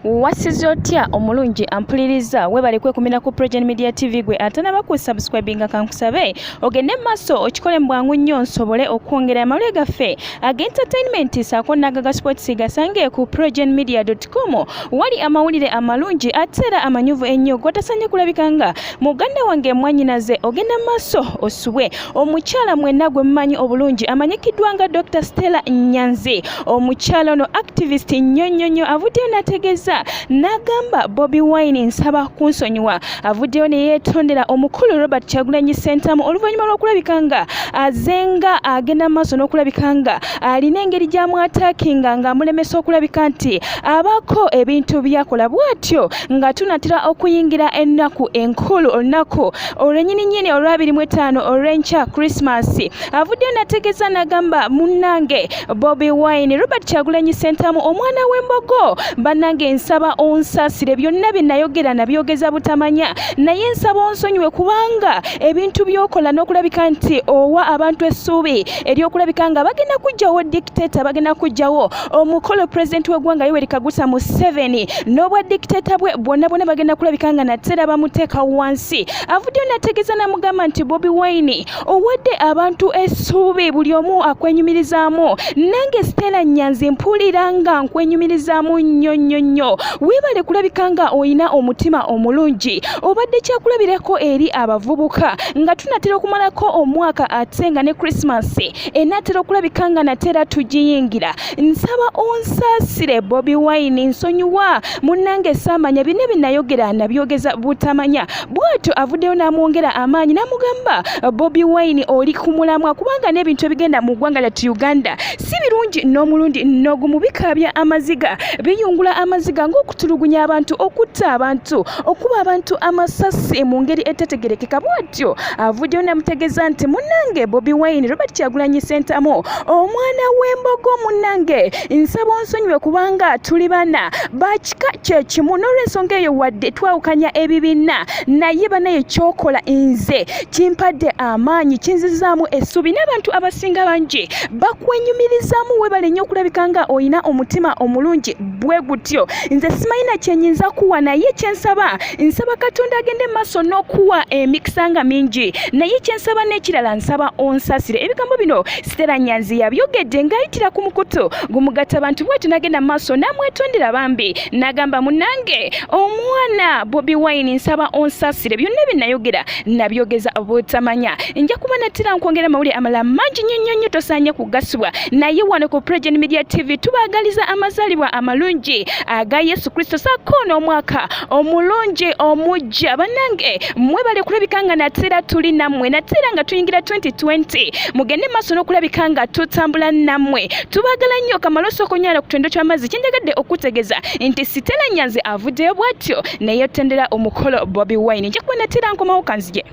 Wasize otya omulungi ampuliriza webale kwekumira ku Progen Media TV gwe atanaba ku subscribinga kankusabe ogende mu maaso okikole mu bwangu nnyo nsobole okwongera amawulire gaffe aga entertainment saako n'agaga sports gasange ku progenmedia.com wali amawulire amalungi ate era amanyuvu ennyo gotasanye kulabika nga muganda wange mwanyinaze ogenda mu maaso osubwe omukyala mwenna gwe mumanyi obulungi amanyikiddwa nga Dr. Stella Nyanzi omukyala ono activist nnyo nnyo nnyo avuddeyo n'ategeeza n'agamba Bobi Wine nsaba kunsonyiwa avuddeyo ne yeetondera omukulu Robert Kyagulanyi Ssentamu oluvannyuma lw'okulabika nga azenga agenda mu maaso n'okulabika nga alina engeri gy'amwataakinga ng'amulemesa okulabika nti abaako ebintu by'akola bw'atyo nga tunatera okuyingira ennaku enkulu olunaku olwenyininyini olwabiri mu etaano olw'enkya Christmas avuddeyo n'ategeeza n'agamba munnange Bobi Wine Robert Kyagulanyi Ssentamu omwana w'embogo bannange nsaba onsaasire byonna bye nayogera nabyogeza butamanya naye nsaba onsonyiwe kubanga ebintu by'okola n'okulabika nti owa abantu essuubi ery'okulabika nga bagenda kuggyawo dictator bagenda kuggyawo omukolo pulezidenti w'eggwanga Yoweri Kaguta Museveni n'obwa dictator bwe bwonna bwonna bagenda kulabika nga nate era bamuteeka wansi avuddeyo n'ategeeza n'amugamba nti Bobi Wine owadde abantu essuubi buli omu akwenyumirizaamu nange Stella Nyanzi mpulira nga nkwenyumirizaamu nnyo nnyo nnyo weebale kulabika nga olina omutima omulungi obadde kyakulabirako eri abavubuka nga tunatera okumalako omwaka ate nga ne Christmas enaatera okulabika nga nate era tugiyingira nsaba onsaasire Bobi Wine nsonyiwa munnange saamanya bina bye nayogera nabyogeza butamanya bw'atyo avuddeyo n'amwongera amaanyi n'amugamba Bobi Wine oli ku mulamwa kubanga n'ebintu ebigenda mu ggwanga lyattu Uganda si birungi n'omulundi n'ogumu bikaabya amaziga biyungula amaziga ng'okutulugunya abantu okutta abantu okuba abantu amasasi mu ngeri etategerekeka bw'atyo avuddeyo n'amutegeeza nti munnange Bobi Wine Robert Kyagulanyi Ssentamu omwana w'embogo munnange nsaba onsonyiwe kubanga tuli bana bakika kye kimu n'olwensonga eyo wadde twawukanya ebibiina naye banaye kyokola nze kimpadde amaanyi kinzizaamu essuubi n'abantu abasinga bangi bakwenyumirizaamu webale nnyo okulabika nga olina omutima omulungi bwe gutyo nze simanyi na kyenyinza kuwa naye kyensaba nsaba katonda agende maaso n'okuwa emikisa nga mingi naye kyensaba n'ekirala nsaba onsasire ebigambo bino Stella Nyanzi yabyogedde ng'ayitira ku mukutu gumugatta bantu bwatyo n'agenda mu maaso n'amwetondera bambi n'agamba munange omwana Bobi Wine nsaba onsasire byonna bye nayogera nabyogeza butamanya nja kuba nattira nkwongera amawulire amalala mangi nnyo nnyo nnyo tosaanye kugasubwa naye wano ku Pregen Media TV tubaagaliza amazaalibwa amalungi aga Yesu Kristo saako n'omwaka omulungi omujja bannange mwebale kulabika nga nattira tuli nammwe nattira nga tuyingira 2020 mugende maaso n'okulabika nga tutambula nammwe tubagala nnyo kamala osooka onyala ku twendo ky'amazzi kyenjagadde okutegeza nti Sitela Nyanzi avuddeyo bw'atyo neyetendera omukolo Bobi Wine nja kuba natera nkomawo kanzije.